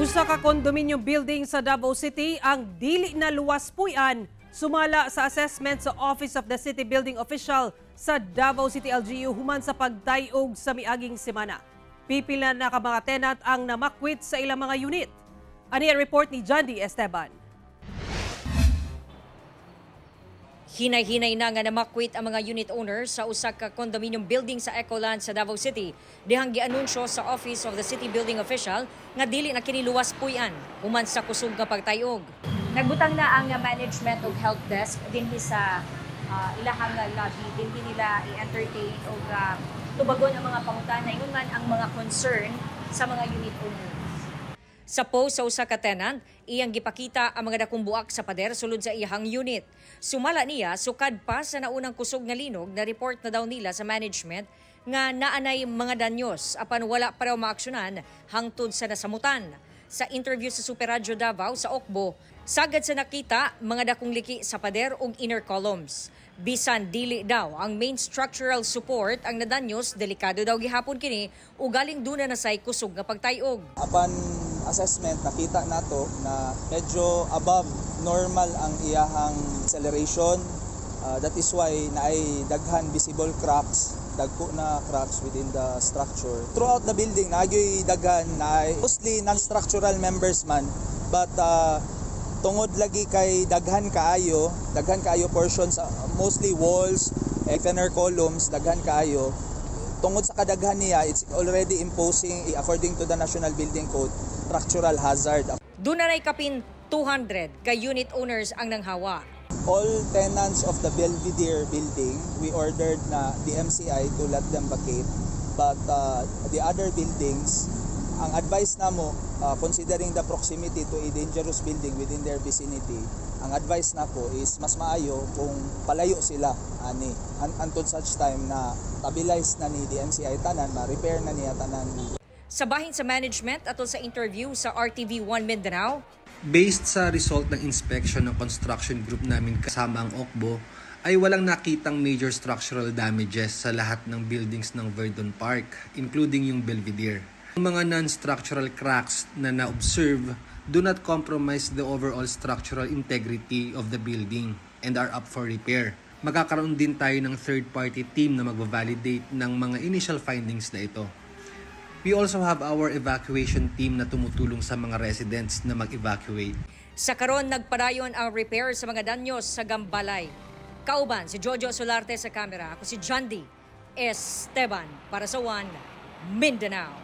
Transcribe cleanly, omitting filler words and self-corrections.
Usa ka condominium building sa Davao City ang dili na luwas puy-an sumala sa assessment sa Office of the City Building Official sa Davao City LGU human sa pagtayog sa miaging semana. Pipila na ka mga tenant ang namakwit sa ilang mga unit. Ani ang report ni Jandy Esteban. Hinay-hinay na nga namakwit ang mga unit owners sa usa ka condominium building sa Ecoland sa Davao City. Dihang gianunsyo sa Office of the City Building Official nga dili na kini luwas puy-an human sa kusog nga pagtayog. Nagbutang na ang management og help desk dinhi sa ilahang lobby, dinhi nila i-entertain og tubagon ang mga pangutana, ingon man ang mga concern sa mga unit owners. Sa post sa usa ka tenant, iyang gipakita ang mga dakong buak sa pader sulod sa iyang unit. Sumala niya, sukad pa sa naunang kusog nga linog, na report na daw nila sa management nga naanay mga danyos apan wala pa raw maaksyonan hangtod sa nasamutan. Sa interview sa Super Radyo Davao sa Okbo, sagad sa nakita mga dakong liki sa pader ug inner columns. Bisan dili daw ang main structural support ang nadanyos, delikado daw gihapon kini ug galing duna na say kusog nga pagtayog. Upon assessment, nakita nato na medyo above normal ang iyahang acceleration. That is why naay daghan visible cracks, dagko na cracks within the structure. Throughout the building, naagyoy daghan na mostly non-structural members man, but tungod lagi kay daghan kaayo portions, mostly walls, inner columns, daghan kaayo. Tungod sa kadaghan niya, it's already imposing, according to the National Building Code, structural hazard. Doon na kapin 200 ka unit owners ang nanghawa. All tenants of the Belvedere building, we ordered na the MCI to let them vacate. But the other buildings, ang advice namo, considering the proximity to a dangerous building within their vicinity, ang advice nako is mas maayo kung palayo sila ani until such time na stabilize na ni DMCI tanan, ma-repair na niya tanan. Sa bahin sa management atol sa interview sa RTV1 Mindanao, based sa result ng inspection ng construction group namin kasama ang OCBO, ay walang nakitang major structural damages sa lahat ng buildings ng Verdon Park, including yung Belvedere. Ang mga non-structural cracks na na-observe do not compromise the overall structural integrity of the building and are up for repair. Magkakaroon din tayo ng third-party team na mag-validate ng mga initial findings na ito. We also have our evacuation team na tumutulong sa mga residents na mag-evacuate. Sa karon, nagpadayon ang repair sa mga danyos sa Gambalay. Kauban si Jojo Solarte sa kamera. Ako si Jandy Esteban para sa One Mindanao.